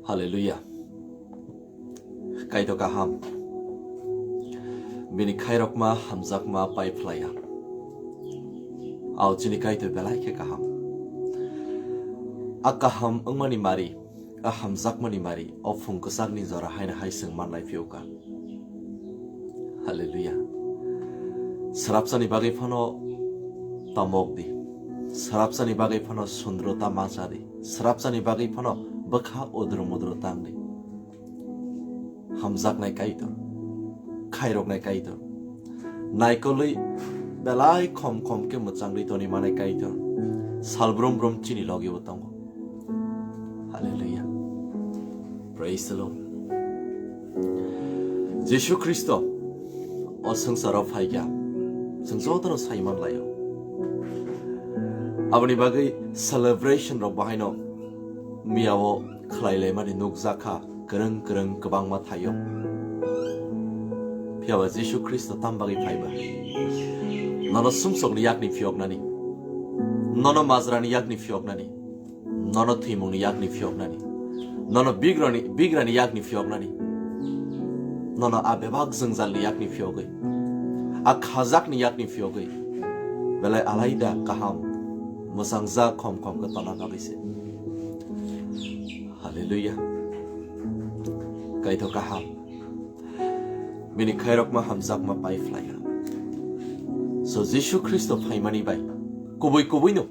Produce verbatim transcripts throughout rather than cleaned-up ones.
Hallelujah. Kaitor kaham. Bini khairokma hamjakma pai phlaiya. Ao chini Kaitor belai khe kaham. A kaham wngmani mari, a hamjakmani mari, o phung kwchakni jora haino hai chwng manlai phiyokha. Hallelujah. Srapsani bagwi phano tamok di. Srapsani bagwi phano sundrota ma cha di. Srapsani bagwi phano bwkha udru mudru tang di. Hamjaknai Kaitor, khairoknai Kaitor, naikolwi belai khom khom khe mwchangwi toni manai Kaitor, salbrum brum chini logi bo tongo. Hallelujah. Praise the Lord. Jisu Khristo o swngcharo phaikha, chwng jotono saiman laio. Aboni bagwi celebration rok bahaino miyao khlai laimani nukjakha, kwrwng kwrwng kwbangma thaio. Phiyaba Jisu Khristo tam bagwi phaiba? Nono sumsokni yakni phiyoknani, nono majrani yakni phiyoknani, nono thwimungni yakni phiyoknani, nono bigrani, bigrani yakni phiyoknani, nono a bebak jwngjalni yakni phiyogwi, a khajakni yakni phiyogwi, belai alaida kaham mwsangjak khom khom khe tona bagwi se. Hallelujah. Kaitor kaham. Bini khairokma hamjakma pai phlaiya. So Jisu Khristo phaimani bai kubui kubui no,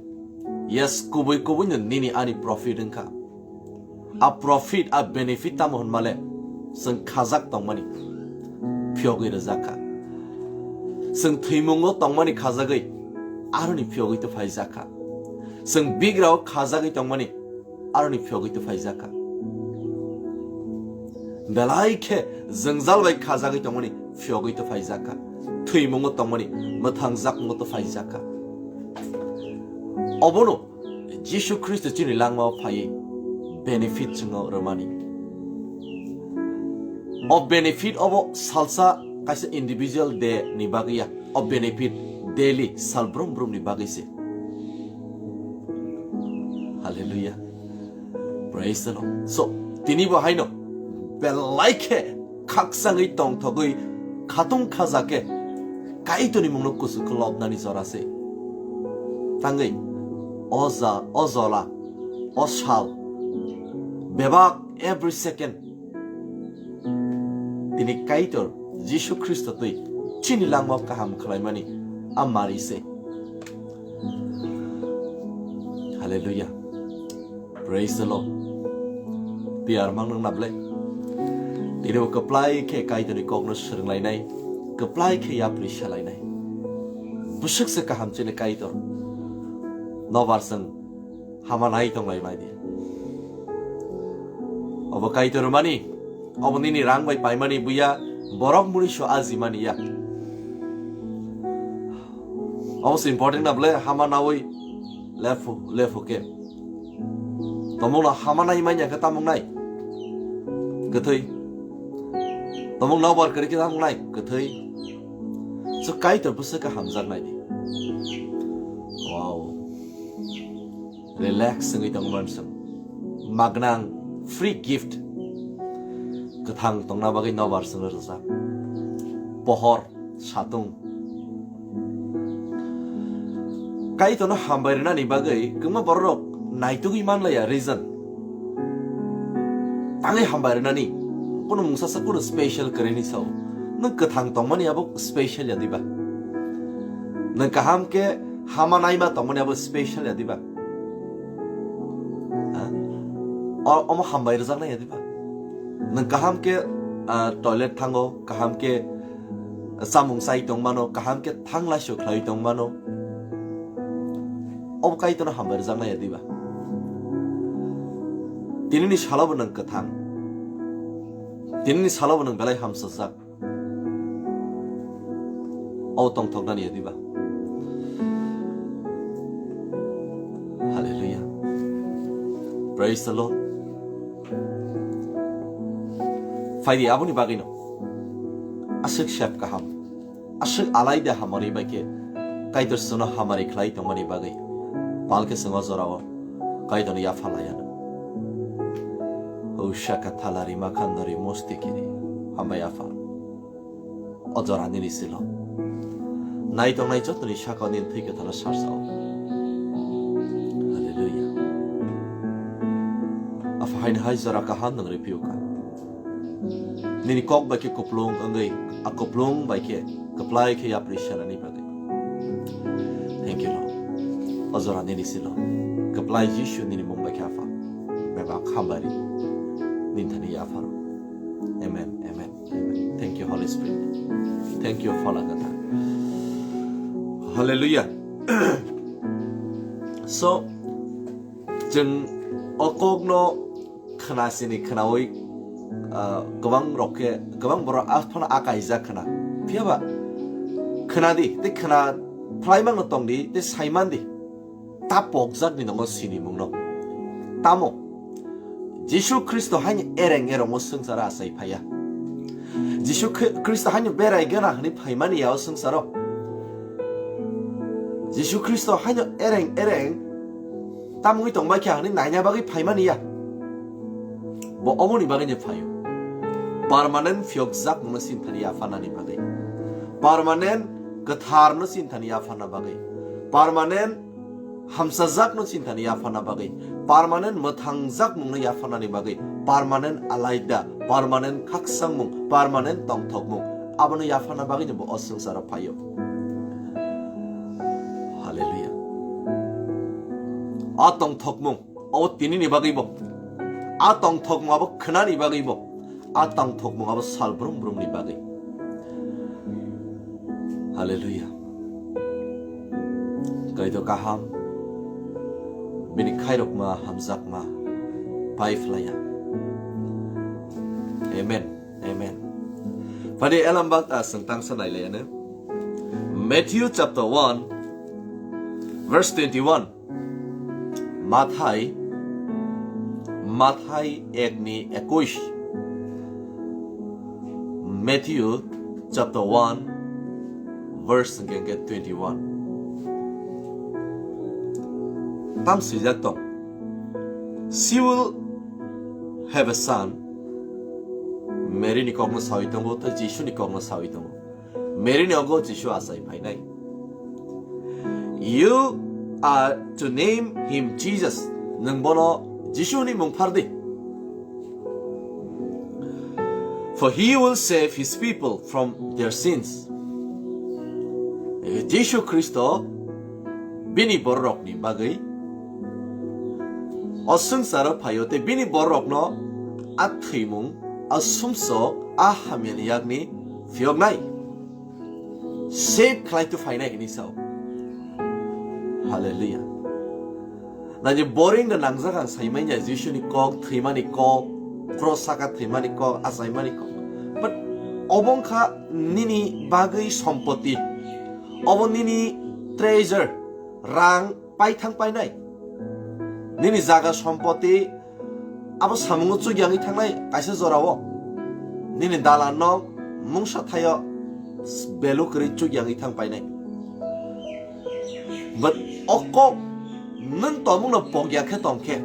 yes, kubui kubui no nini ani profit wngkha. A profit, a benefit tamo hwnmale, chwng khajak tongmani phiyogwi rwjak kha. Chwng thwimungo tongmani khajagwi aroni phiyogwi to phaijak kha. Chwng bigrao khajagwi tongmani aroni phiyogwi to phaijak kha. Belai khe jwngjal bai khajagwi tongmani phiyogwi to phaijak kha. Thwimungo tongmani mwthangjakmungo to phaijak kha. Obono Jisu Khristo chini langmao phaiwi benefit chwngno rwmani. O benefit obo salsa kaisa individual day ni bagwi ya. O benefit daily salbrum brum ni bagwi se. Hallelujah. Praise the Lord. So, tini bo haino belai khe khakchangwi tongthogwi khatung khaja khe Kaitorni mungno kuchuk khe lobnani jora se. Tangwi o ja, o jola, o sal, bebak every second tini Kaitor Jisu Khristo twi chini langma kaham khlaimani a mari se. Hallelujah. Praise the Lord. Piyar mang nang na ble. Tini bo kwplai khe Kaitorni kokno swrwnglainai, kwplai khe yapri salainai. Bwswk se kaham chini Kaitor. Nobar chwng hama nai tonglai mai di. Obo Kaitor mani, obo nini rang bai paimani buya, borok muriso aji mani ya. Obo se important na ble hama nawi lephu, lephu ke. Tomung no hama nai manya khe tamung nai? Kwthwi. Tomung no bar kwrwi khe tamung nai? Kwthwi. So Kaitor bwswk khe hamjak nai di. Wow. Relax wngwi tongmani chwng. Magnang free gift. Kwthang tongna bagwi nobar chwngno rwjak. Pohor, satung. Kaitorno hambai rwnani bagwi kwbangma bororok naitugwi manlaiya reason. Tangwi hambai rwnani. Kono mungsa sa kono special kwrwini sao. Nwng kwthang tongmani abo special ya diba? Nwng kaham khe hama naima tongmani abo special ya diba? Ha? O-, omo hambai rwjaknai ya diba? Nwng kaham khe, ah, toilet thango, kaham khe chamung chai tongmano, kaham khe thang laisio khlai tongmano. Obo Kaitorno hambai rwjaknai ya diba? Tinini salobo nwng kwthang. Tinini salobo nwng belai hamsajak. O tongthoknani ya diba? Hallelujah. Praise the Lord. Phaidi aboni bagwino aswk sep kaham, aswk alaida hamari bai khe Kaitor chwngno hamari khlai tongmani bagwi palkhe chwng o jorao Kaitorno yapha laiya. Shaka thalari makhandari mosti kiri. Hambai Apha. O jora nini silo. Nai tongnai jotoni saka nini thwi kwthalo sarsao. Hallelujah. Apha, haino hai jora kaham nwng riphiuka. Nini kok bai khe kuplung wngwi, a kuplung bai khe kwplai khe yapri sanani bagwi. Thank you, Lord. O jora nini silo. Kwplai Jisu nini mung bai khe Apha. Bebak hambai ri. Nini thani yapharo. Amen, amen, amen. Thank you, Holy Spirit. Thank you, Phola Kwthar. Hallelujah. So, chwng o kokno khna sini khnaui, ah, kwbang rok khe, kwbang borok a phano akaijak khna. Phiya ba khna di, tei khna phlai mangno tong di, tei sai man di. Ta pokjak ni nongo sinimung no. Tamo? Jisu Khristo haino ereng erong o swngcharo achai phaiya. Jisu Khri-, Khristo haino berai gana hwnwi phaimani ya o swngcharo. Jisu Khristo haino ereng ereng tamungwi tongbai kha hwnwi naina bagwi phaimani ya. Bo oboni bagwi no phaio. Permanent phiyokjakmungno sinthani yapharnani bagwi. Permanent kwtharno sinthani yapharna bagwi. Permanent hamsajakno sinthani yapharna bagwi. Permanent mwthangjakmungno yapharnani bagwi. Permanent alaida, permanent khaksangmung, permanent tongthokmung. Abono yapharna bagwi no bo o swngcharo phaio. Hallelujah. A tongthokmung, abo tinini bagwi bo. A tongthokmung abo khnani bagwi bo. A tongthokmung abo sal brum brumni bagwi. Hallelujah. Kaitor kaham, bini khairokma hamjakma pai phlaiya. Amen. Amen. Phadi elambak ta swng tangsa nailaiano. Matthew chapter one, verse twenty-one. Mathai, Mathai ekni ekush. Matthew chapter one, verse hwnkhe twenty-one. Tam swijak tong. She will have a son. Mary ni kokno sawi tongo, tei Jisu ni kokno sawi tongo. Mary ni ogo Jisu achai phainai. You are to name him Jesus. Nwng bono Jisu hwnwi mung phar di. For he will save his people from their sins. Jisu Khristo bini bororokni bagwi o swngcharo phaio tei bini bororokno a thwimung, a sumsok, a hamyani yakni phiyoknai. Save khlai tu phainai hini sao. Hallelujah. Nani boring da nangjak ang saimanya Jisuni kok, thwimani kok, cross saka thwimani kok, achaimani kok. But obong kha nini bagwi sompoti. Obo nini treasure, rang paithang painai. Nini jaga sompoti abo samungo chukyangwi thangnai kaisa jorao. Nini dalanno mungsa thaio belu kwrwi chukyangwi thang painai. But o kok nwng tongmungno pokya khe tong khe,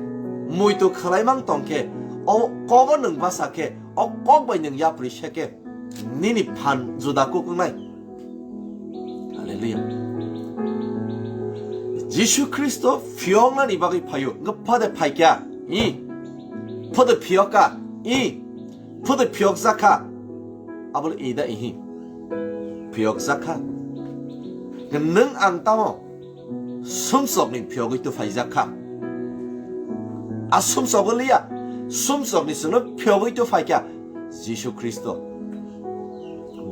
muitu khwlaimang tong khe, o kogo nwng basa khe, o kok bai nwng yapri se khe, nini phan juda kuk wngnai. Hallelujah. Jisu Khristo phiyoknani bagwi phaio, wngkha phode phaikha, i, phode phiyokha, i, phode phiyokjakha, abole i da ihi phiyokjakha. Nwng ang tamo sumsokni phiyogwi tu phaijakha. A sumsogo liya, sumsokni sino phiyogwi tu phaikha Jisu Khristo.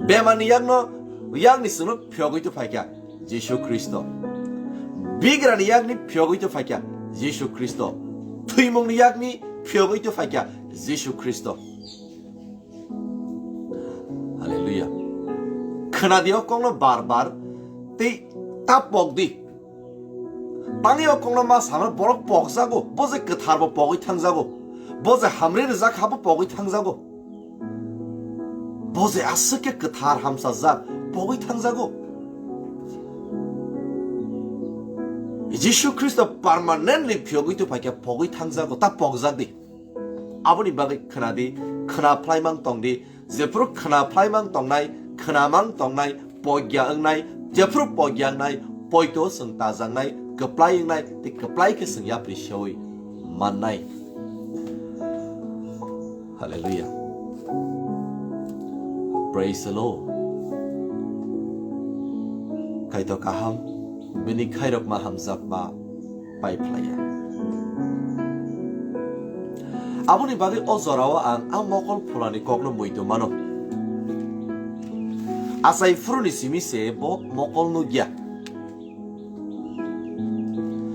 Bemarni yakno, yakni sino phiyogwi tu phaikha Jisu Khristo. Bigrani yakni phiyogwi tu phaikha Jisu Khristo. Thwimungni yakni phiyogwi tu phaikha Jisu Khristo. Hallelujah. Khwna di o kokno bar bar tei ta pok di. Tangwi o kokno ma sana borok pokjago, bo je kwthar bo pogwi thangjago, bo je hamri rijak ha bo pogwi thangjago, bo je aswk khe kwthar hamsajak pogwi thangjago. Jisu Khristo permanently phiyogwi tu phaikha pogwi thangjago, ta pokjak di. Aboni bagwi khwnadi, khwna phlaimang tongdi, jephuru khwna phlaimang tongnai, khwnamang tongnai, pogya wngnai, jephuru pogya wngnai, poito chwng tajaknai, kwplai wngnai, tei kwplai khe chwng yapri seui mannai. Hallelujah. Praise the Lord. Kaitor kaham, bini khairokma hamjakma pai phlaiya. Aboni bagwi o jorao ang a mokol phulani kokno muitu mano. Achai phuruni simi se bo mokol nukya.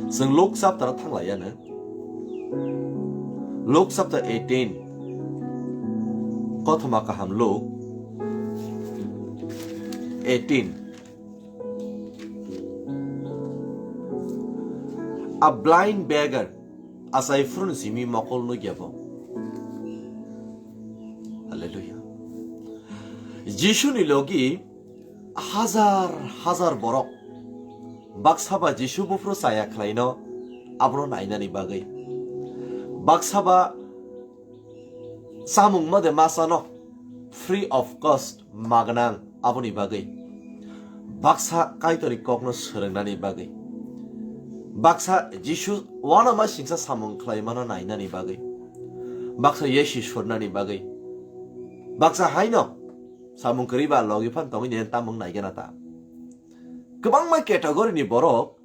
Chwng Luke chapter o thanglaiyano. Luke chapter eighteen. Kothoma kaham Luke eighteen. A blind beggar, achai phuruni simi mokol nukya bo. Hallelujah. Jisuni logi hajar hajar borok baksa ba Jisu buphuru chaya khlaino abono nainani bagwi. Baksa ba chamung mode masano free of cost magnang aboni bagwi. Baksa Kaitorni kokno swrwngnani bagwi. Baksa Jisu uanama singsa samung khlaimano nainani bagwi. Baksa yesi surnani bagwi. Baksa haino samung kwrwi ba logi phan tongwi nini tamung naigena ta. Kwbangma category ni borok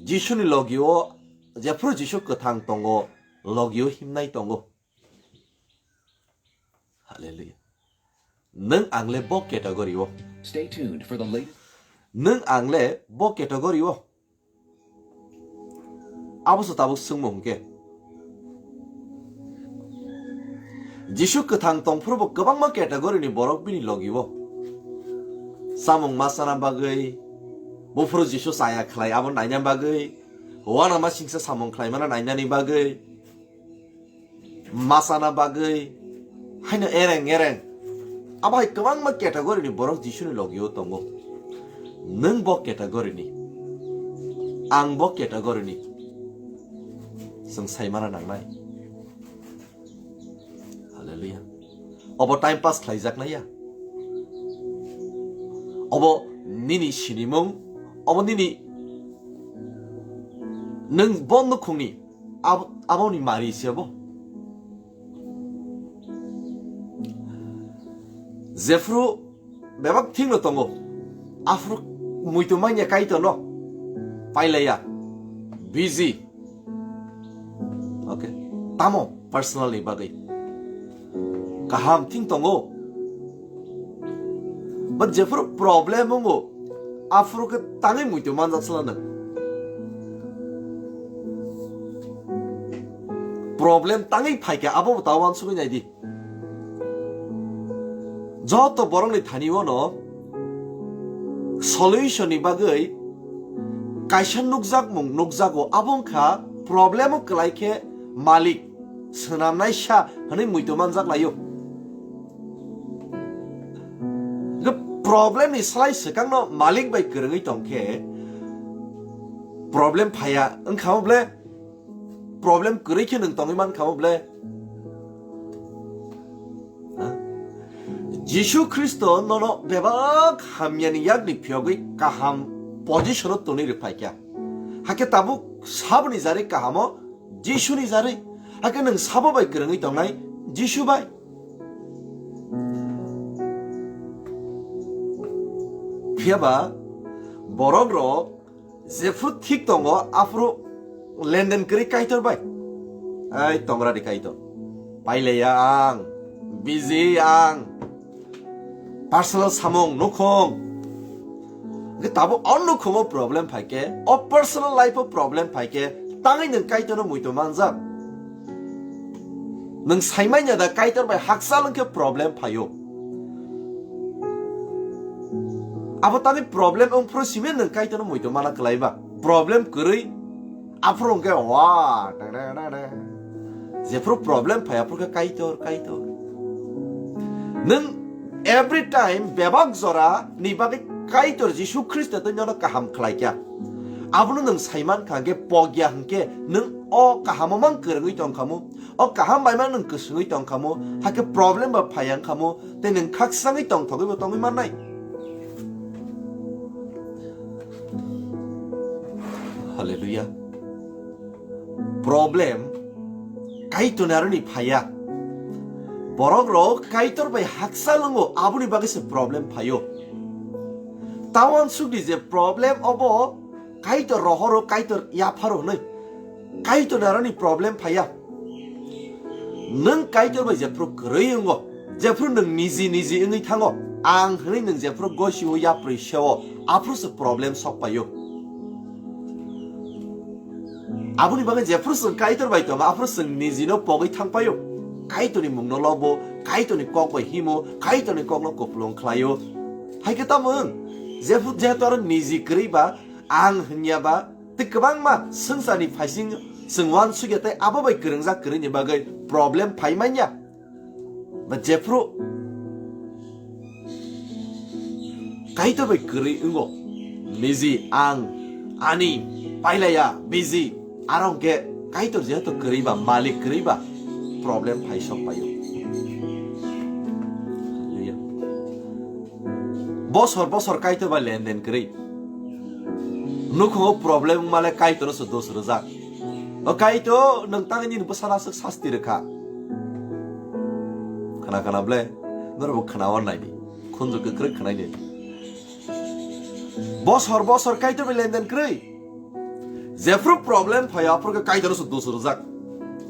Jisuni logio, jephuru Jisu kwthang tongo, logio himnai tongo. Hallelujah. Nwng ang le bo category o. Stay tuned for the latest. Nwng ang le bo category o. Abo se tabuk swngmung hwnkhe. Jisu kwthang tongphuru bo kwbangma category ni borok bini logi o. Samung ma sana bagwi, buphuru Jisu chaya khlai abo naina bagwi, uanama singsa samung khlaimana nainani bagwi, ma sana bagwi, haino ereng ereng. Abo hai kwbangma category ni borok Jisuni logi o tongo. Nwng bo category ni, ang bo category ni. Chwng saimana nangnai. Hallelujah. Obo time pass khlaijaknai ya. Obo nini sinimung, obo nini, nwng bo nukhungni, abo, aboni mari se bo. Jephru bebak thikno tongo. Aphuru muitu manya Kaitorno pailaiya. Busy. Okay. Tamo personal ni bagwi. Kaham thing tongo. But jephru problem wngo, aphuru khe tangwi muitu manjak sala nwng. Problem tangwi phaikha abo bo ta uansugwi naidi. Joto borokni thani uano solution ni bagwi kaisa nukjakmung nukjago, abo wngkha problem o kwlai khe malik swnamnai sa hwnwi muitu manjak laio. Hwnkhe problem ni slai swkangno malik bai kwrwngwi tongkhe problem phaiya wngkha ble? Problem kwrwi khe nwng tongwi mankha ble? Ha? Jisu Khristo nono bebak hamyani yakni phiyogwi kaham position o tonwi rwphaikha. Hakhe tabuk saboni jarwi kahamo Jisuni jarwi. Hakhe nwng sabo bai kwrwngwi tongnai Jisu bai. Phiyaba borok rok jephru thik tongo, aphuru lenden kwrwi Kaitor bai. Ai, tongradi Kaitor. Pailaiya ang, busy ang. Personal samung nukhung. Hwnkhe tabuk o nukhungo problem phaikhe, o personal life o problem phaikhe, tangwi nwng Kaitorno muitu manjak. Nwng saimanya da Kaitor bai hakchal wngkhe problem phaio. Abo tangwi problem wngphuru simi nwng Kaitorno muitu mana kwlaiba. Problem kwrwi aphuru wngkhe wa, da, da, da, da. Jephuru problem phai aphuru khe Kaitor, Kaitor. Nwng every time bebak jora ni bagwi Kaitor Jisu Khristo tei nono kaham khlaikha. Abono nwng saimankha hwnkhe pogya hwnkhe nwng o kahamo mang kwrwngwi tongkhamu, o kaham bai mang nwng kwswngwi tongkhamu, hakhe problem ba phaiya wngkhamu, tei nwng khaksangwi tongthogwi bo tongwi mannai. Hallelujah. Problem Kaitorni aroni phaiya. Borok rok Kaitor bai hakchal wngo, aboni bagwi se problem phaio. Tawan sukdi je problem obo Kaitor rohoro, Kaitor yapharo hwnwi. Kaitorni aroni problem phaiya. Nwng Kaitor bai jephru kwrwi wngo, jephru nwng niji niji wngwi thango, ang hwnwi nwng jephru gosio yaprwi seo, aphru se problem sok paio. Aboni bagwi jephru chwng Kaitor bai tongo, aphru chwng nijino pogwi thang paio. Kaitorni mungno lobo, Kaitorni kok bai himo, Kaitorni kokno kupulung khlaio. Hai khe tamo wng? Jephru, jehetu aro niji kwrwi ba, ang hwnya ba, tei kwbangma swngcharni phaising chwng uansukya tei abo bai kwrwngjak kwrwini bagwi problem phai manya. Ba jephru Kaitor bai kwrwi wngo, niji, ang, ani, pailaya, biji, aro hwnkhe Kaitor jehetu kwrwi ba, malik kwrwi ba, problem phai sok paio. Hallelujah. Bosor bosor Kaitor bai lenden kwrwi. Nukhungo problem wngmale Kaitorno se dos rwjak. O Kaitor, nwng tangwi nini bwsano aswk sasti rwkha. Khna khna ble, norokbo khna wan naidi. Khunju kwkrwi khwnai naidi. Bosor bosor Kaitor bai lenden kwrwi. Jephru problem phaio, aphuru khe Kaitorno se dos rwjak.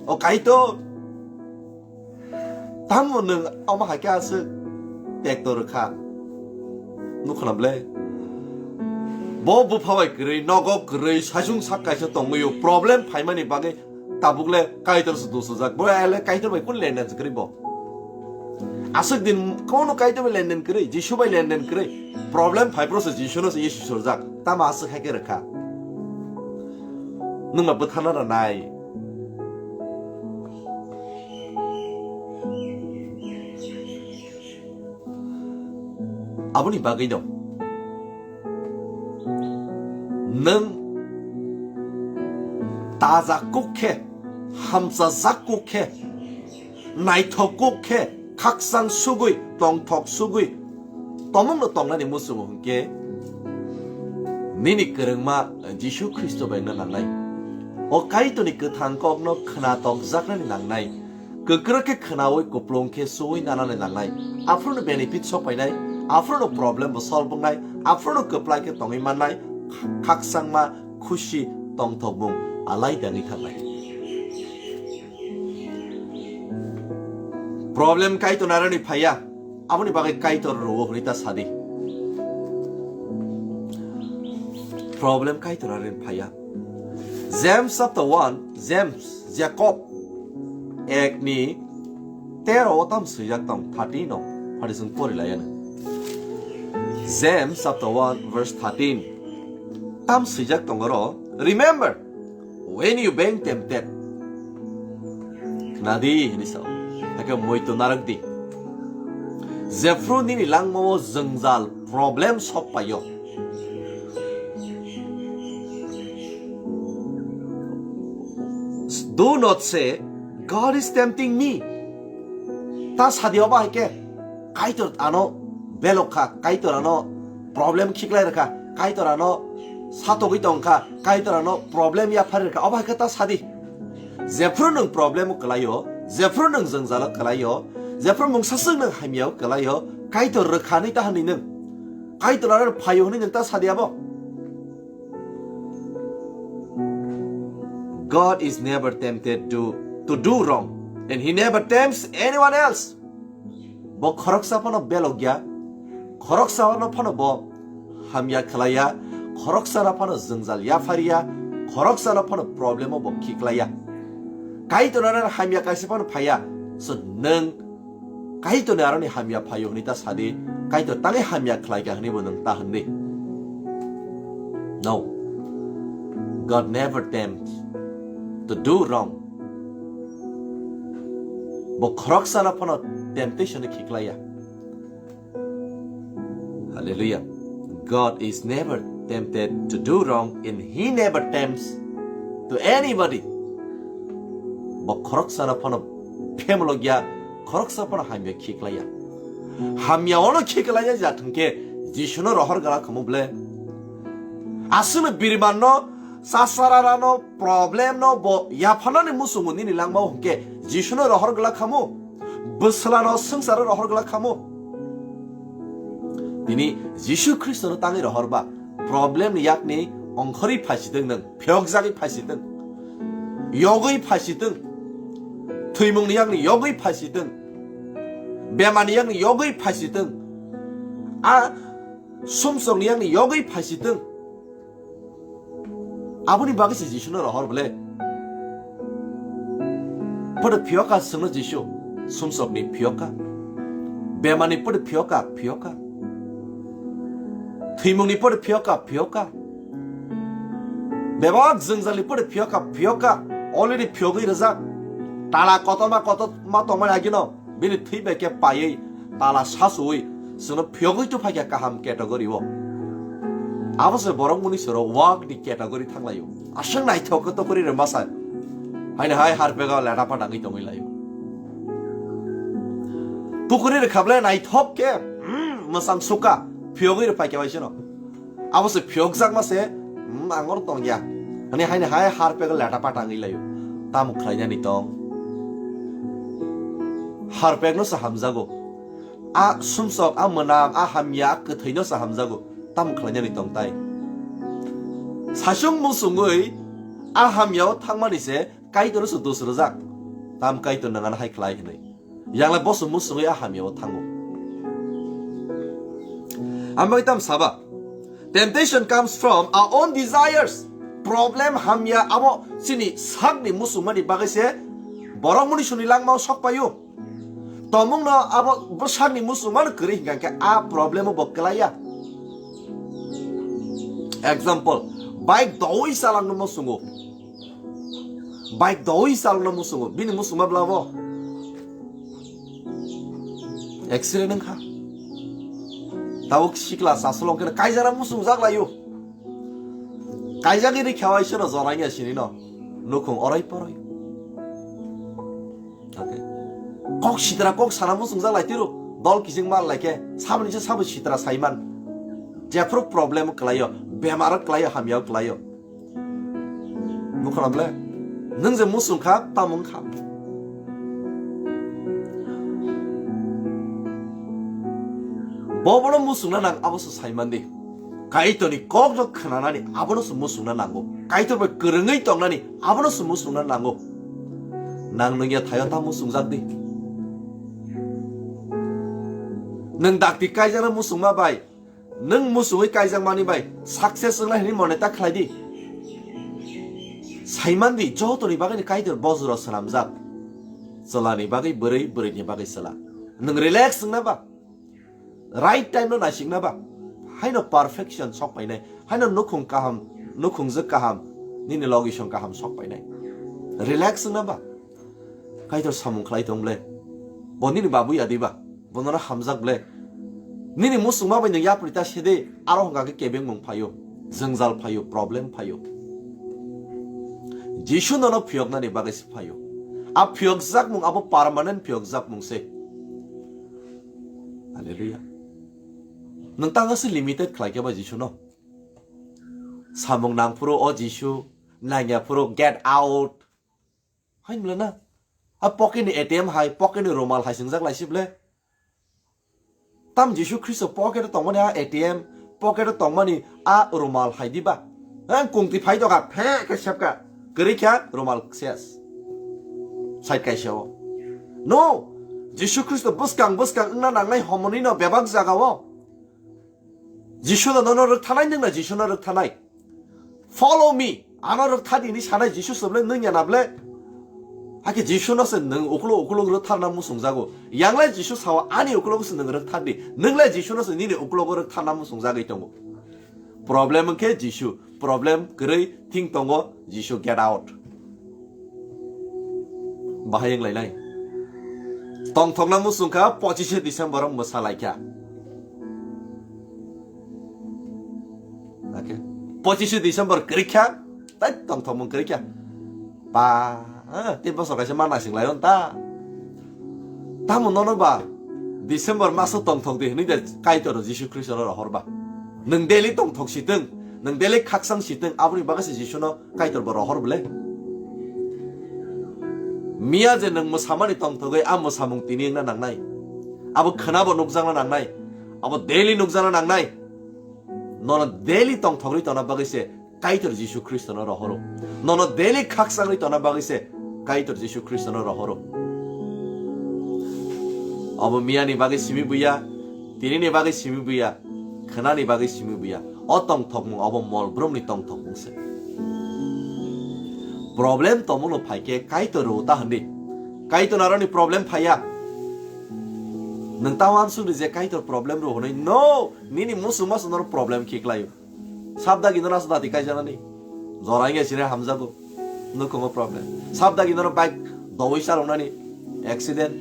O Kaitor, tamo nwng omo hai khe aswk tekto rwkha? Nukhna ble? Bo bupha bai kwrwi, nogo kwrwi, saichung sak kaisa tongwi o, problem phaimani bagwi tabuk le Kaitor se dusajak. Bo ele Kaitor bai kun lenden se kwrwi bo? Aswk din kono Kaitor bai lenden kwrwi, Jisu bai lenden kwrwi. Problem phai phuru se Jisu no se Jisu sorjak. Tamo aswk hai khe rwkha? Nwng ma bwthana rwnai. Aboni bagwi no nwng taja kuk khe, hamchajak kuk khe, naithok kuk khe, khakchang sugwi, tongthok sugwi, tomongno tongnani muchungo hwnkhe, nini kwrwngma Jisu Khristo bai wngna nangnai. O Kaitorni kwthang kokno khna tokjaknani nangnai. Kwkrwk khe khnaui, kuplung khe suui nanani nangnai. Aphuru no benefit sok painai, aphuru no problem bo solve wngnai, aphuru no kwplai khe tongwi mannai, khakchangma, khusi, tongthokbung alai dangwi thangnai. Problem Kaitor narani phaiya, aboni bagwi Kaitor rwo hwnwi ta sadi. Problem Kaitor narani phaiya. James chapter one, James, Jacob, ek ni tero o tam swijak tong, thirteen o, phari chwng pori lai ano. James chapter one verse thirteen. Tam swijak tong oro, "Remember, when you being tempted." Khnadi, hini sao. Hakhe moito narak di. Jephru nini langmao jwngjal, problem sok paio. Do not say, "God is tempting me." Ta sadi obo hai khe, Kaitor ano belok kha, Kaitor ano problem khiklai rwkha, Kaitor ano satogwi tong kha, Kaitor ano problem yaphari rwkha, obo hai khe ta sadi. Jephru nwng problem o kwlaio, jephru nwng jwngjalo kwlaio, jephru mungsa swk nwng hamyao kwlaio, Kaitor rwkha hwnwi ta hwnwi nwng. Kaitor ano phaio hwnwi nwng ta sadi abo. God is never tempted to, to do wrong, and He never tempts anyone else. Bo khoroksa phano belokya, khoroksa no phano bo hamya khlaiya, khoroksa no phano jwngjal yaphariya, khoroksa no phano problem o bo khiklaiya. Kaitor ano hamya kaisa phano phaiya, so nwng Kaitorni aroni hamya phaio hwnwi ta sadi, Kaitor tangwi hamya khlaikha hwnwi bo nwng ta hwnwi. No. God never tempts to do wrong. Bo khoroksa no phano temptation no khiklaiya. Hallelujah. God is never tempted to do wrong and He never tempts to anybody. Bo khoroksano phano phemlokya, khoroksa phano hamya khiklaiya. Hamya ono khiklaiya ja thwngkhe Jisuno rohor gala khamu ble. Aswkno birimanno, chasararano, problemno bo yaphanani muchungo nini langmao hwnkhe Jisuno rohor gala khamu. Bwswlano swngcharo rohor gala khamu. Tini Jisu Khristono tangwi rohorba, problemni yakni ongkhorwi phaisitwng nwng, phiyokjagwi phaisitwng, yogwi phaisitwng, thwimungni yakni yogwi phaisitwng, bemarni yakni yogwi phaisitwng, a sumsokni yakni yogwi phaisitwng. Aboni bagwi se Jisuno rohor bole. Podo phiyoka swngno Jisu, sumsokni phiyoka. Bemarni podo phiyoka, phiyoka. Thwimungni podo phiyoka, phiyoka. Bebak jwngjalni podo phiyoka, phiyoka. Already phiyogwi rijak. Tala kotorma kotorma tongmani agino. Bini thwi bai khe paiwi tala sasuwi chwngno phiyogwi tubuphaikha kaham category o. Abo se borok muni soro wak ni category thanglaio. Aswk naithok khe tokori rwma sai. Haino hai harpego leta patangwi tongwi laio. Tokori rwkha ble naithok khe, mm, mwsang suka phiyogwi rwphaikha bai seno. Abo se phiyokjakma se, mm, ang oro tongya. Hani haino hai harpego leta patangwi laio. Tamo khlainani tong? Harpekno se hamjago. A sumsok, a mwnam, a hamya, a kwthwino se hamjago. Tamo khlainani tong tai? Saichung muchungwi a hamyao thangmani se Kaitorno se dos rwjak. Tam Kaitor nangano hai khlai hwnwi. Yanglai boso muchungwi a hamyao thango. Ambai tam saba. Temptation comes from our own desires. Problem hamya abo chini sakni muchungmani bagwi se borok muni suni langmao sok paio. Tomungno abo bwsakni muchungmano kwrwi hingka khe a problemo bo kwlaiya. Example, bike dowi chalangno muchungo. Bike dowi chalangno muchungo. Bini muchungma bla bo? Accident wngkha. Tabuk sikla sasulong khe kaijara muchungjak laio. Kaijagwi rikha waisano joraiya sinino. Nukhung orai poroi. Okay. Kok sitra kok sana muchungjak lai tiro. Dol kiching mar lai khe. Saboni se sabo sitra saiman. Jephru problem kwlaio. Bemaro kwlaio, hamyao kwlaio. Bukhara ble. Nwng je muchung kha, tamo wng kha. Bo bono muchungna nang abo se saiman di. Kaitorni kokno khwnanani abono se muchungna nango. Kaitor bai kwrwngwi tongnani abono se muchungna nango. Nang nwngya thaio ta muchungjak di. Nwng dakti kaijakna muchungma bai, nwng muchungwi kaijakmani bai success wngnai hwnwi mone ta khlai di. Saiman di, jotoni bagwini Kaitor bojoro swnamjak. Chwlani bagwi bwrwi, bwrwini bagwi chwla. Nwng relax wngna ba? Right time no naisikna ba? Haino perfection sok painai, haino nukhung kaham, nukhungjwk kaham, nini logisong kaham sok painai. Relax wngna ba? Kaitor samung khlai tong ble. Bo nini babu ya diba? Bo nono hamjak ble. Nini muchungma bai nwng yapri ta sede, aro hwnka khe kebengmung phaio, jwngjal phaio, problem phaio. Jisu nono phiyoknani bagwi se phaio. A phiyokjakmung abo permanent phiyokjakmung se. Hallelujah. Nwng tang se limited khlai khe ba Jisu no. Samung nang phuru o Jisu, nangya phuru get out. Hai mla na? A pocket ni A T M hai, pocket ni rumal hai swngjak lai si ble. Tam Jisu Khristo pocket o tongmani a A T M, pocket o tongmani a rumal hai diba? Ang kungti phai doka, phe khe sepka, kwrwi kha rumal ses. Side kaisa o. No, Jisu Khristo bwskang bwskang wngna nangnai homoni no bebak jaga o. Jisu no nono rwkthanai, nwng na Jisu no rwkthanai. Follow me. Ano rwktha di hinwi sanai Jisu se ble, nwng ya na ble? Hakhe Jisu no se nwng ukulok ukulok rwktharna muchungjago. Yang le Jisu sao ani ukulok se nwng rwktha di. Nwng le Jisu no se nini ukulok rwktharna muchungjagwi tongo. Problem wngkhe Jisu. Problem kwrwi thing tongo Jisu, get out. Bahai wng lainai. Tongthokna muchung kha pochishe December o mwsa lai kha. Okay. Pochishe December kwrwi kha, tai tongthokmung kwrwi kha. Ba Ha, tei bosor kaisa ma naising lai on ta. Tamo nono ba December maso tongthok di hinui de Kaitor Jisu Khristo no rohor ba. Nwng daily tongthok sitwng, nwng daily khaksang sitwng, aboni bagwi se Jisu no Kaitor bo rohor bole. Miya je nwng mwsamani tongthogwi a mwsamung tini wngna nangnai. Abo khwnabo nukjakna nangnai. Abo daily nukjakna nangnai. Nono daily tongthogwi tongna bagwi se Kaitor Jisu Khristono rohoro. Nono daily khaksangwi tongna bagwi se Kaitor Jisu Khristono rohoro. Obo miyani bagwi simi buya, tinini bagwi simi buya, khwnani bagwi simi buya. O tongthokmung obo mol brumni tongthokmung se. Problem tongmungno phaikhe Kaitor rw ta hwndi. Kaitor naroni problem phaiya. Nwng ta uansukdi je Kaitor problem rw hwnwi? No, nini musuk masuk norok problem khiklaio. Sabdagi no naso dati kaijanani. Jora wngya sini hamjago. Nukhungo problem. Sabdagi nono bike dowoi chaloknani. Accident.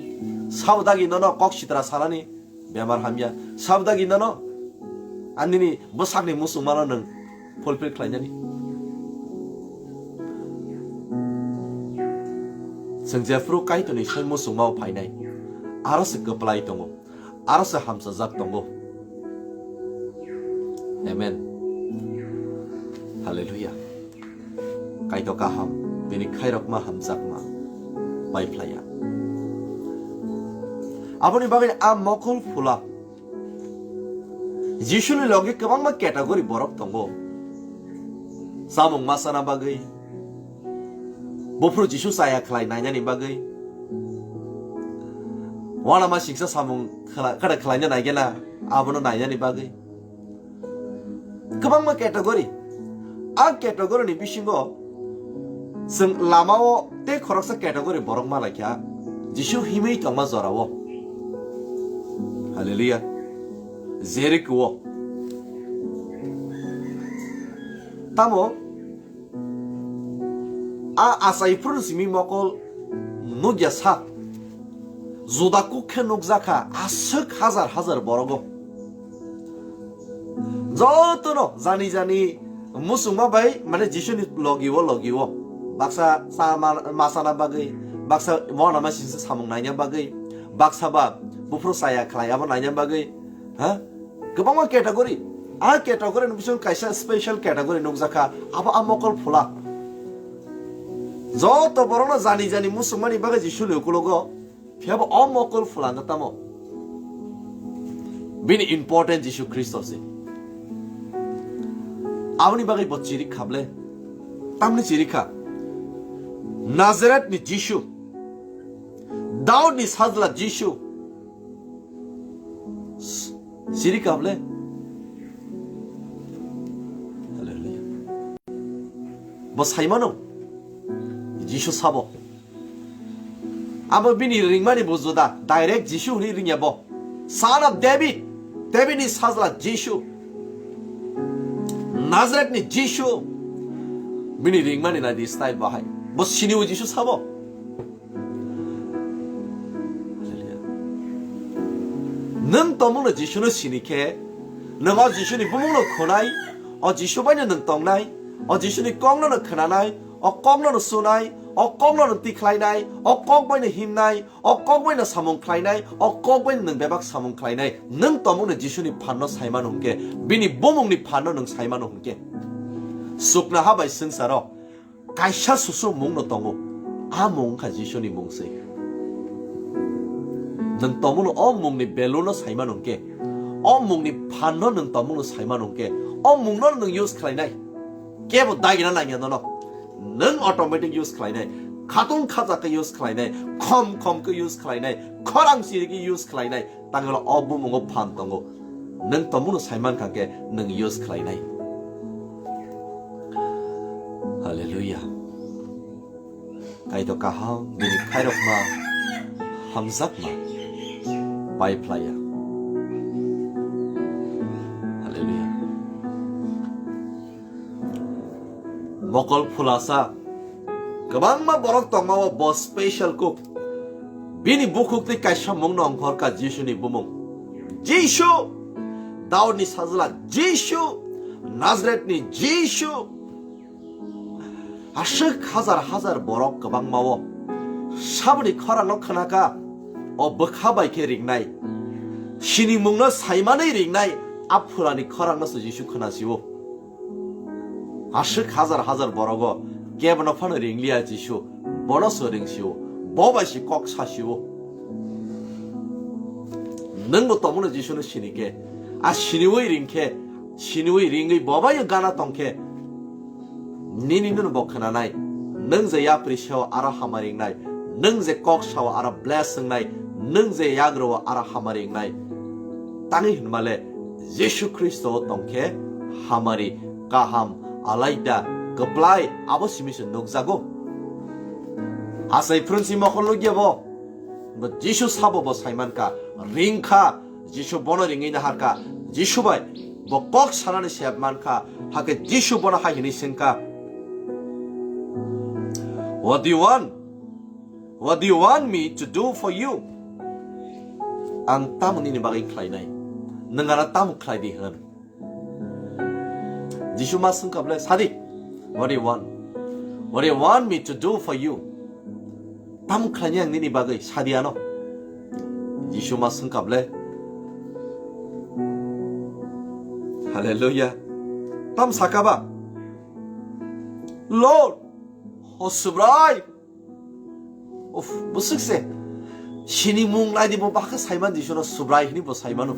Sabdagi nono kok sitra sanani. Bemar hamya. Sabdagi nono anini bwsakni musukmano nwng fulfill khlainani. Chwng jephru Kaitorni soi musukmao phainai. Aro se kwplai tongo. Aro se hamchajak tongo. Amen. Hallelujah. Kaitor kaham, bini khairokma hamjakma bai phlaiya. Aboni bagwi a mokol phula Jisuni logi kwbangma category borok tongo. Samung ma sana bagwi, buphuru Jisu chaya khlai nainani bagwi, uanama singsa samung khla-, kada khlaina naigena, abono nainani bagwi. Kwbangma category. A category ni bisingo chwng lamao tei khoroksa category borok malaikha Jisu himwi tongma jorao. Hallelujah. Jeriko. Tamo a achai phuru simi mokol nukya sa. Juda kuk khe nukjakha aswk hajar hajar borogo. Jotono jani jani musukma bai mane Jisuni logi o logi o. Baksa sa ma-, masana bagwi, baksa uanama singsa samung naina bagwi, baksa ba buphuru chaya khlai abo naina bagwi. Ha? Kwbangma category. A category ni bisingo kaisa special category nukjakha. Abo a mokol phula. Joto borokno jani jani musukmani bagwi Jisuni ukulogo. Phiya bo o mokol phulano tamo? Bini important Jisu Khristo se. Aboni bagwi bo chiri khable. Tamni chiri kha. Nazareth ni Jisu. Daud ni sajla Jisu. Chiri khable. Hallelujah. Bo saimano. Jisu sabo. Abo bini ringmani bo juda, direct Jisu hwnwi ringya bo. Son of David, David ni sajla Jisu. Nazareth ni Jisu. Bini ringmani nai di style bahai. Bo sini o Jisu sabo. Nwng tongmungno Jisuno sini khe, nwng o Jisuni bumungno khwnai, o Jisu baino nwng tongnai, o Jisuni kokno no khwnanai, o kokno no sunai, o kokno no tikhlainai, o kok baino himnai, o kok baino samung khlainai, o kok baino nwng bebak samung khlainai. Nwng tongmungno Jisuni phanno saimano hwnkhe, bini bumungni phanno nwng saimano hwnkhe. Suknaha bai swngcharo kaisa susu mungno tongo, a mung wngkha Jisuni mung se. Nwng tongmungno o mungni value no saimano hwnkhe, o mungni phanno nwng tongmungno saimano hwnkhe, o mungno nwng use khlainai. Kebo dagina nangya nono. Nwng automatic use khlainai, khatung khajak khe use khlainai, khom khom khe use khlainai, khorang siri khe use khlainai, tangwla o bumungo phan tongo. Nwng tongmungno saiman kha khe nwng use khlainai. Hallelujah. Kaitor kaham, bini khairokma, hamjakma, pai phlaiya. Hallelujah. Mokol phulasa, kwbangma borok tongma o bo special kuk. Bini bukhuk tei kaisa mungno ongkhorkha Jisuni bumung. Jisu, Daudni sajla Jisu, Nazarethni Jisu. Aswk hazar hazar borok kwbangma-o saboni khorangno khnakha, o bwkha bai khe ringnai, sinimungno saimanwi ringnai, a phurani khorangno se Jisu khnasio. Aswk hazar hazar borogo kebono phano ringliya Jisu, bono se ringsio, bo bai se kok sasio. Nwngbo tongmano Jisuno sini khe, a siniwi ring khe, siniwi ringwi bo bai gana tong khe, nini nono bo khnanai, nwng je yapri sao aro hamari wngnai, nwng je kok sao aro bless wngnai, nwng je yagrao aro hamari wngnai. Tangwi hwnmale Jisu Khristo tong khe hamari, kaham, alaida, kwplai abo simi se nukjago. Asai phrwngsi mokol nukya bo, bo Jisu sabo bo saimankha, ringkha, Jisu bono ringwi naharkha, Jisu bai bo kok sanani sep mankha, hakhe Jisu bono hai hwnwi swngkha, "What do you want? What do you want me to do for you?" Ang tamo nini bagwi khlainai? Nwng ano tamo khlai di hwn? Jisu ma swngkha ble, "Sadi, what do you want? What do you want me to do for you?" Tamo khlaini ang nini bagwi, sadi ano. Jisu ma swngkha ble. Hallelujah. Tam saka ba? Lord, o Subrai. Uf, bwswk se. Sinimung naidi bo bakhe saiman Jisuno Subrai hini bo saimano.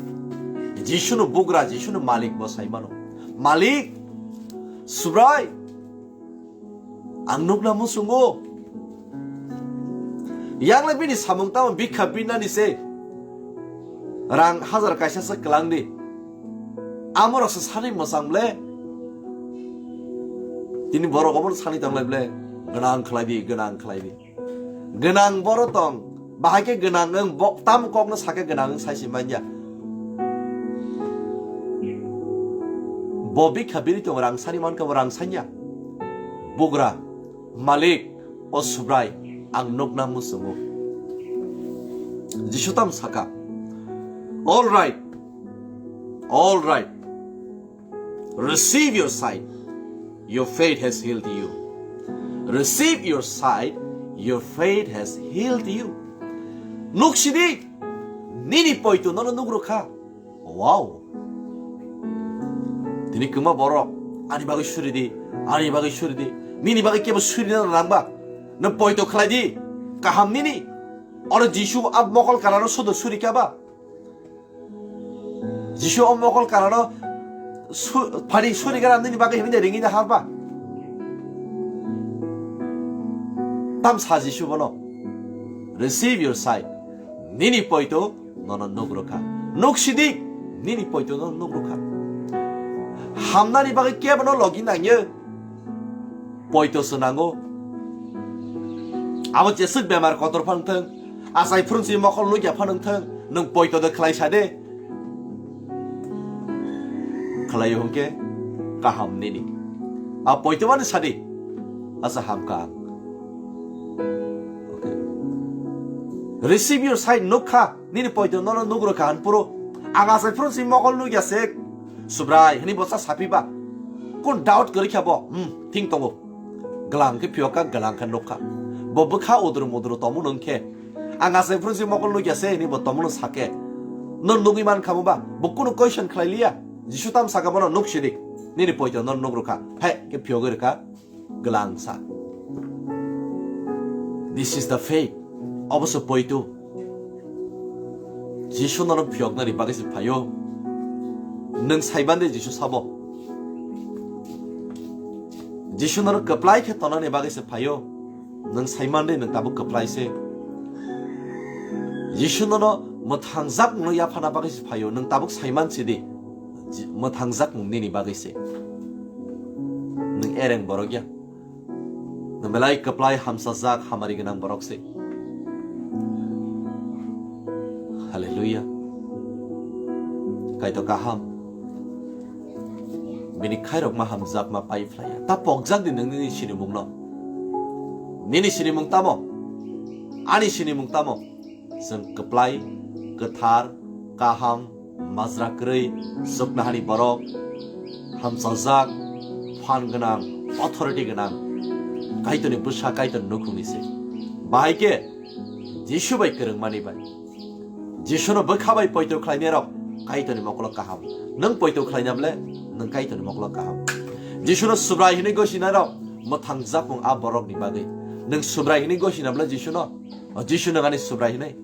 Jisuno bugra, Jisuno malik bo saimano. Malik, Subrai. Ang nukna muchungo. Yang le bini samung tamo bikha binani se. Rang hajar kaisa se kwlang di. Amorok se sani mwchang ble. Tini borok obo sani tong lai ble. Gwnang khlai di, gwnang khlai di. Gwnang boro tong. Bahai khe gwnang wng, bo tam kokno sakhe gwnang wng sai se manya. Bo bikha bini tong rang sani mankha bo rang sanya. Bugra, malik, o Subrai, ang nukna muchungo. Jisu tam saka, "All right, all right. Receive your sight. Your faith has healed you. Receive your sight. Your faith has healed you." Nuksidi, nini poito nono nugrokha. Wow. Tini kwma borok, "Ani bagwi suri di, ani bagwi suri di." Nini bagwi kebo suri na nangba. Nang poito khlai di. Kaham nini. Oro Jisu a mokol kanano sudo suri kha ba? Jisu o mokol kanano su-, phani suri gana nini bagwi himde ringi na harba? Tam sa Jisu bono, "Receive your sight." Nini poito nono nugrokha. Nuksidi, nini poito nono nugrokha. Hamnani bagwi kebono logi nangya. Poito se nango. Abo jeswk bemar kotor phano thung, achai phrwngsi mokol nukya phano thung, nwng poito de khlai sa de. Khlai hwnkhe kaham nini. A poito mani sadi. Asa hamkha ang. Okay. Receive your sight, nukha. Nini poito nono nugrokha hwn phuru. Ang achai phrwngsi mokol nukya se. Subrai, hini bosa sapiba. Kun doubt kwrwi kha bo? Hmm, thing tongo. Glang khe phiyok kha, glang khe nuk kha. Bo bwkha udru mudru tongmung nung khe. Ang achai phrwngsi mokol nukya se, hini bo tongmung nung sakhe. Nung nugwi man kha mo ba? Bo kunu question khlai liya. Jisu tam saka bono nuk sidi. Nini poito nono nugrokha. He, khe phiyogwi rwkha. Glangsa. This is the faith. Obo se poito. Jisu nono phiyoknani bagwi se phaio. Nwng saiman de Jisu sabo. Jisu nono kwplai khe tonani bagwi se phaio. Nwng saiman de nwng tabuk kwplai se. Jisu nono mwthangjak mungno yaphana bagwi se phaio. Nwng tabuk saiman sidi. Ji-, mwthangjak mung nini bagwi se. Nwng ereng borok ya. Nwng belai kwplai hamsajak hamari gwnang borok se. Hallelujah. Kaitor kaham. Bini khairokma hamjakma pai phlaiya. Ta pokjak di nwng nini sinimungno. Nini sinimung tamo? Ani sinimung tamo? Chwng kwplai, kwthar, kaham, majra kwrwi, chuknohani borok, hamchaljak, phan gwnang, authority gwnang. Kaitorni bwsa, Kaitorni nukhungni se. Bahai khe Jisu bai kwrwngmani bai. Jisuno bwkha bai poito khlainai rok Kaitorni mokolo kaham. Nwng poito khlaina ble nwng Kaitorni mokolo kaham. Jisuno Subrai hinwi gosinai rok mwthang jakmung a borokni bagwi. Nwng Subrai hinwi gosina ble Jisuno? O Jisu nwng ani Subrai hinwi?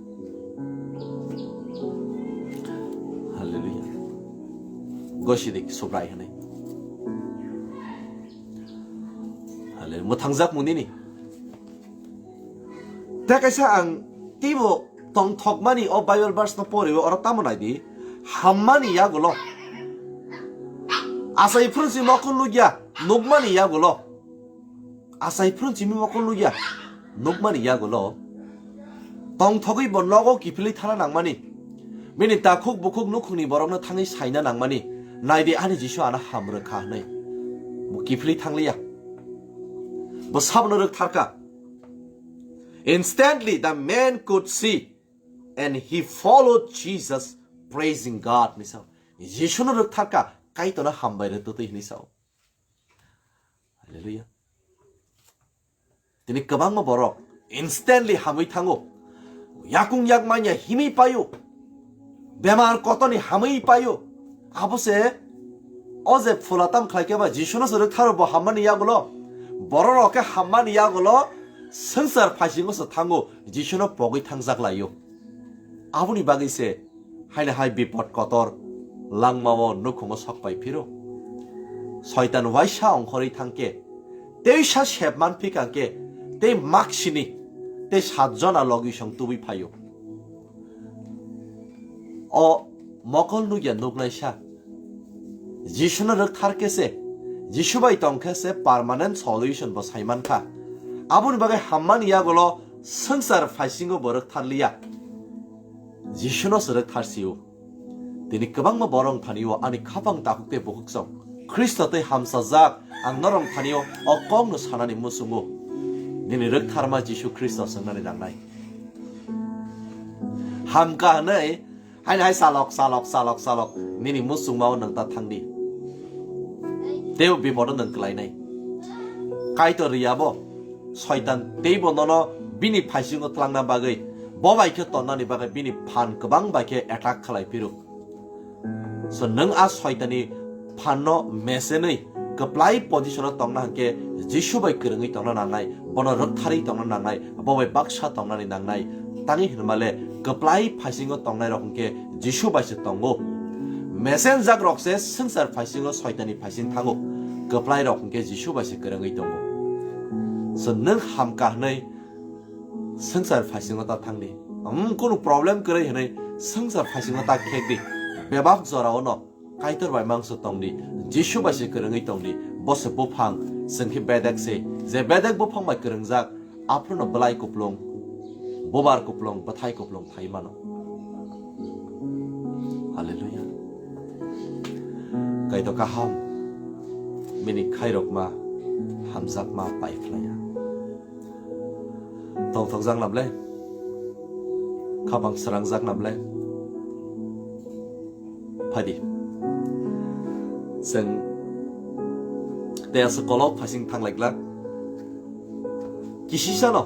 Hallelujah. Gosidi Subrai hinwi. Hallelujah. Mwthang jakmung nini. Tei kaisa ang teibo tongthokmani o Bible verse no poriwi oro tamo naidi, hammani yagulo. Asai phuru si mokol nukya, nukmani yagulo. Asai phuru si mokol nukya, nukmani yagulo. Tongthogwi bo nogo kiphilwi thana nangmani. Bini takhuk bukhuk nukhungni borokno thangwi saina nangmani. Naidi ani Jisu ano hamrwkha hwnwi. Bo kiphilwi thangliya. Bo sabono rwktharkha. Instantly the man could see and he followed Jesus, praising God, hinwi sao. Jisuno rwktharkha, Kaitorno hambai rwtwtwi hinwi sao. Hallelujah. Tini kwbangma borok instantly hamwi thango. Yakung yak manya himwi paio. Bemar kotoni hamwi paio. Abo se o je phula tam khlai khe ba Jisuno se rwktharo bo hammani yagulo. Bororok khe hammani yagulo swngchar phaisingo se thango, Jisuno pogwi thangjak laio. Aboni bagwi se haino hai bipot kotor langmao nukhungo sok pai phiro. Soitan waisa ongkhorwi thangkhe, tei sa sep man phikangkhe, tei maksini, tei sat jona logisong tubui phaio. O mokol nukya nuknaisa. Jisuno rwktharkhe se, Jisu bai tongkhe se permanent solution bo saimankha. Aboni bagwi hammani yagulo swngchar phaisingo bo rwktharliya. Jisuno se rwktharsio. Tini kwbangma borok thani o ani khapang takhuk tei bukhuksong. Khristo tei hamsajak ang norok thani o, o kokno sanani muchungo. Nini rwktharma Jisu Khristo swngnani nangnai. Hamkha hwnwi haino hai salok, salok, salok, salok nini muchungmao nwng ta thangdi. Teibo bipodo nwng kwlainai. Kaitor riyabo, Soitan teibo nono bini phaisingo tlangna bagwi, bo bai khe tonnani bagwi bini phan kwbang bai khe attack khlai phiro. So, nwng a Soitani phanno mesenwi kwplai position-o tongna hwnkhe Jisu bai kwrwngwi tongna nangnai, bono rwktharwi tongna nangnai, bo bai baksa tongnani nangnai. Tangwi hwnmale kwplai phaisingo tongnairok hwnkhe Jisu bai se tongo. Mesenjak rok se swngchar phaisingo Soitani phaising thango, kwplai rok hwnkhe Jisu bai se kwrwngwi tongo. So, nwng hamkha hwnwi swngchar phaisingo ta thangdi. Am, kunu problem kwrwi hwnwi swngchar phaisingo ta khekdi. Bebak jorao no Kaitor bai mangso tongdi. Jisu bai se kwrwngwi tongdi. Bo se buphang, chwng khe bedek se. Je bedek buphang bai kwrwngjak, aphuru no bwlai kuplung, bubar kuplung, bwthai kuplung phai mano. Hallelujah. Kaitor kaham, bini khairokma, hamjakma pai phlaiya. Tongthokjak namle, khapang srangjak namle. Phaidi. Chwng tei aswk kolok phasing thanglaikla. Kisisano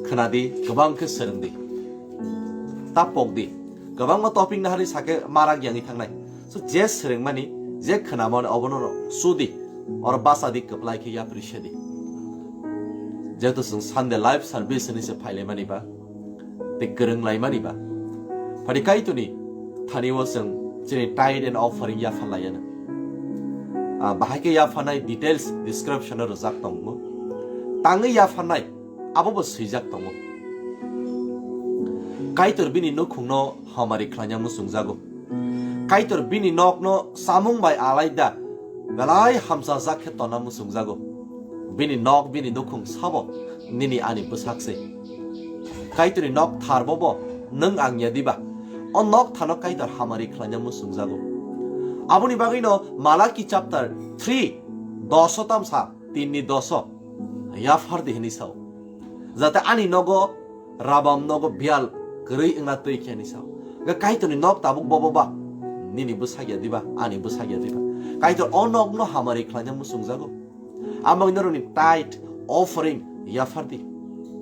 khwnadi, kwbang khe swrwngdi. Ta pokdi. Kwbangma topic nahari sake marak yangwi thangnai. So, je swrwngmani, je khwnamani, obono sudi. Oro bachadi, kwplai khe yapri sedi. Jehetu chwng Sunday live service hinwi se phailaimani ba, tei kwrwnglaimani ba. Phadi Kaitorni thani o chwng chini tithe and offering yapharlaiyano. Ah, bahai khe yapharnai details description o rwjak tongo. Tangwi yapharnai abo bo swijak tongo. Kaitor bini nukhungno hamari khlaina muchungjago. Kaitor bini nokno chamung bai alaida belai hamchajak khe tonna muchungjago. Bini nok, bini nukhung sabo nini ani bwsak se. Kaitorni nok tharbo bo nwng ang ya diba? O nok thano Kaitor hamari khlaina muchungjago. Aboni bagwino Malaki chapter three, doso tamsa, tinni doso, yaphar di hwnwi sao. Jate ani nogo rabam nogo biyal kwrwi wngna twi khe ni sao. Ga Kaitorni nok tabuk bobo ba, nini bwsak ya diba, ani bwsak ya diba? Kaitor o nokno hamari khlaina muchungjago. Amang norokni tithe, offering yaphardi.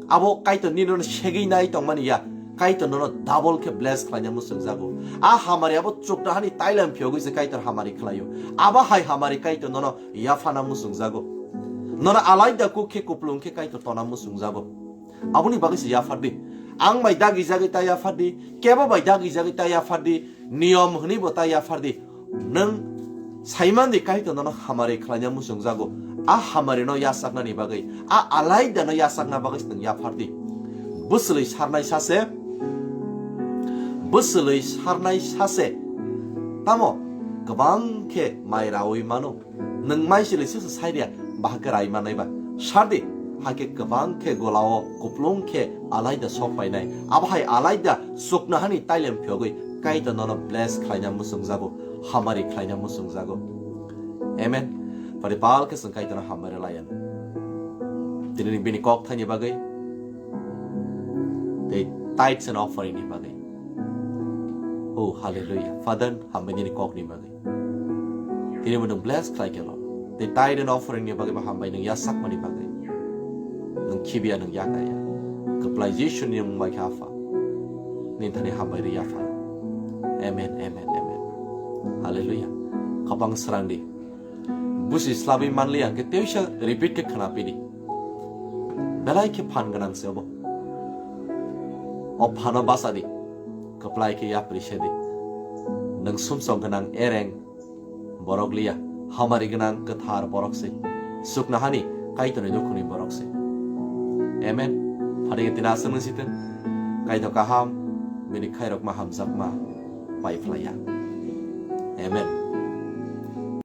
Abo Kaitor nini nono segwi nai tongmani ya, Kaitor nono double khe bless khlaina muchungjago. A hamari abo chuknohani tailem phiyogwi se Kaitor hamari khlaio. Abo hai hamari Kaitor nono yaphana muchungjago. Nono alaida kuk khe kuplung khe Kaitor tona muchungjago. Aboni bagwi se yaphardi. Ang bai dagi jagwi ta yaphardi, kebo bai dagi jagwi ta yaphardi, niyom hwnwi bo ta yaphardi. Nwng saimandi Kaitor nono hamari khlaina muchungjago. A hamari no yachaknani bagwi, a alaida no yachakna bagwi se nwng yaphardi. Bwswlwi sarnai sase, bwswlwi sarnai sase. Tamo kwbang khe mai raui mano. Nwng mai sili sese sairia, bahai khe rai manai ba. Sardi, hakhe kwbang khe golao kuplung khe alaida sok painai. Abo hai alaida chuknohani tailem phiyogwi Kaitor nono bless khlaina muchungjago, hamari khlaina muchungjago. Amen. Pari pal khe chwng Kaitorno hamari layan. Tini bini kok thaini bagwi, tei tithes and offering ni bagwi. Oh, hallelujah. Father, hambai nini kok ni bagwi. Tini bo nwng bless khlai khe lo. Tei tithe and offering ni bagwi bo hambai nwng yasakmani bagwi. Nwng khibiya nwng yakaya. Kwplai Jisu ni mung bai khe Apha. Nini thani hambai rwi yapha. Amen, amen, amen. Hallelujah. Khapang srang di. Busi slabwi manliya hwnkhe teisa repeat khe khna pidi. Belai khe phan gwnang se obo. O phano basa di. Kwplai khe yapri se di. Nwng sumsok gwnang ereng borok liya, hamari gwnang kwthar borok se. Chuknohani Kaitorni dukhuni borok se. Amen. Phadi khe tini aswk nung sitwng. Kaitor kaham, bini khairokma hamjakma pai phlaiya. Amen.